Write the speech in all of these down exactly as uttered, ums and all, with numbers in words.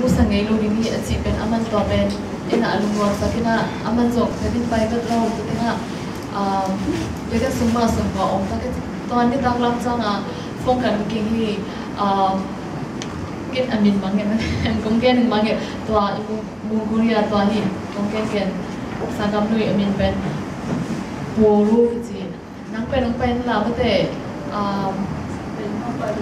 musa ngei lo ding hi a cih pen aman tua pen ina a lungnuamsak ina aman zong ka din pai vet lo tu ina biakin sung mah sung tua om tak tua ni tak lam canga phone kan king hi. Kin a min mangin kong gen in mangin tua i Mongolia tua hi kong gen gen sangam lui a min pen Puru hi ci. Nang pen nang pen la mate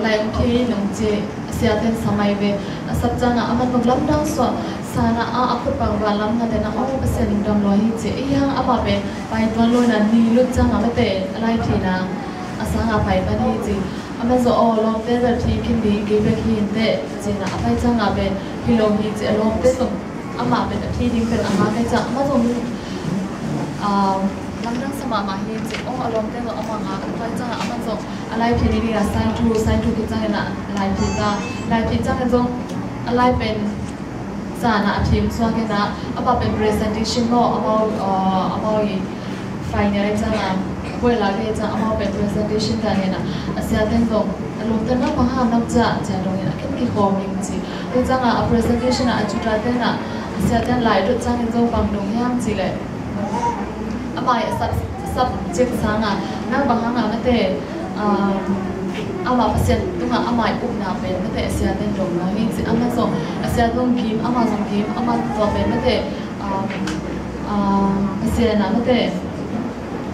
lai ong khi nong ci a sia ten samai ve a sat canga aman nong lamdang suah sana a a khut pang va lam na tena o Pasian dam lo hi ci. I hang ama pen pai tuan lo na ni lut canga mate a lai thina a sanga pai pan hi ci. Aman zo o lawmte bel thi khin ding kei bek hi hinte cina a pai canga pen hi lo hi ci a lawmte zong amah pen a thi ding pen a ngak ai cang amah zong lamdang sa mahmah hi ci. Aw a lawmte zong amah ngak a pai canga amah zong a lai thi ding a sai thu sai thu ki cangin a lai thi ta lai thi cangin zong a lai pen cana a thim suak ina amah pen presentation maw amau amau i final ai canga buai la ke cang amau pen presentation ta nina a sia ten zong a lawmte na pang ha nam ca cia dong ina kin ki khawm ning ci. Te canga a presentation a a cuta tena a sia ten lai dot cangin zong bang dong hiam ci le amai a sub subject sanga nang bang hanga mate amah Pasian tunga amai upna pen mate a sia ten dong na hi ci ama zong a sia zong kim ama zong kim ama tua pen mate Pasian a mate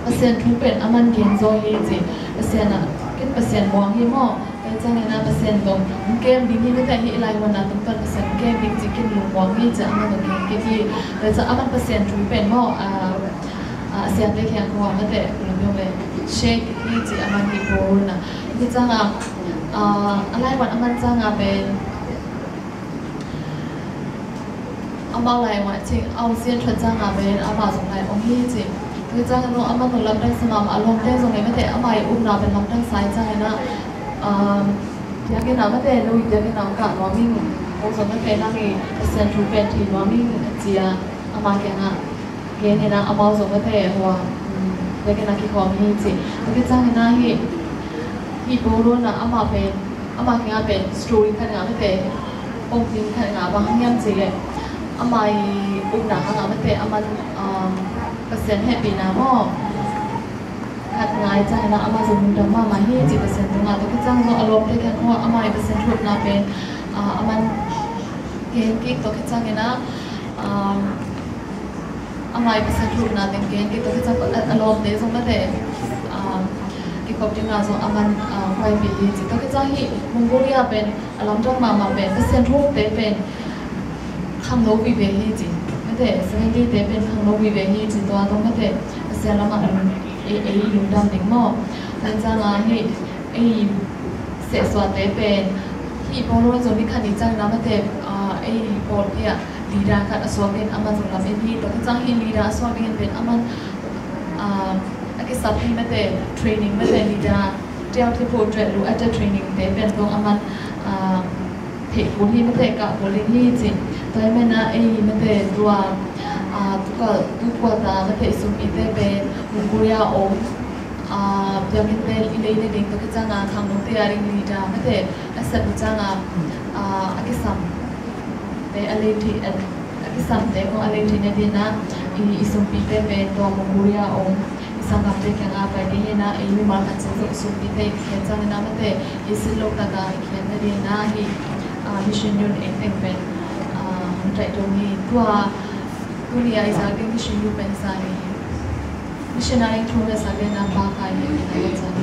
Pasian thu pen aman gen zo hi ci. Pasian a kin Pasian muang hi maw? Tua ciangin a Pasian dong kem ding hi mate hi i lai huan a tung pan Pasian kem ding ci kin lungmuang hi ci ama dong gen kik hi. Tua ciang aman Pasian thu pen maw a siate kiang khua mate lungmuang le shake hi ci aman hi bawlna hi cianga a lai huan aman cianga pen amau lai huan cing au sian thuat cianga pen ama zong lai om hi ci. Tua ciangin amah nung lamdang sa mahmah a lawmte zong e mate amah i upna pen lamdang sa i ciangin a biakinn ah mate lo i biakinn ah kah nuam ing ko zong mate nang i Pasian thu pen thei nuam ing a ci a amah kiangah gen ina amau zong mate hua biakinn ah kikhawm hi ci. Tua ciangin a hi hi bawlna amah pen amah kiangah pen story khat ngah mate pawngting khat ngah bang hang hiam ci le amah i upna hangah mate aman Pasian hehpihna maw khat ngai ciangin a amah zong lungdam mahmah hi ci Pasian tungah. Tua khit ciang zong a lawmte kiang khua amah i Pasian thu upna pen aman gen kik tua khit ciangin a amah i Pasian thu upna teng gen kik tua khit ciang a lawmte zong mate kikhop dingah zong aman huaipih hi ci. Tua khit ciang hi Mongolia pen a lamdang mahmah pen Pasian thu upte pen khangno vive hi ci. Mate Seventh Day te pen khangno vive hi ci tua tong mate Pasian lamah ei lungdam ding maw? Tua cianga hi ei sehsuahte pen hi pawlon zong ni khat ni ciangin a mate ei pawlpi ah leader khat a suak dingin amah zong lam in hi tua ciang hi leader a suak dingin pen aman a kisap hi mate training mate leader tiang thipho tuat lu ate training te pen zong aman theih kul hi mate kah kul in hi ci. Tua hi mena ei mate tua tukal tukua ta mate i sumpite pen Mongolia om biakinn te i lei nading tua khit cianga khangnote a ding leader mate a sep hi cianga a kisam te a lei thei a kisam te kong a lei thei nadina i sumpite pen tua Mongolia om i sanggamte kianga pai ding hina ei mimal khat ciang zong i sumpite i khiat ciangina mate i sin lo taka i khiat nadina hi mission yun ei teng pen hong taih dong hi tua tuni a i zak ding mission yun pen sa hi. Missionary thu le sa ding na pa kai hi na ya ciang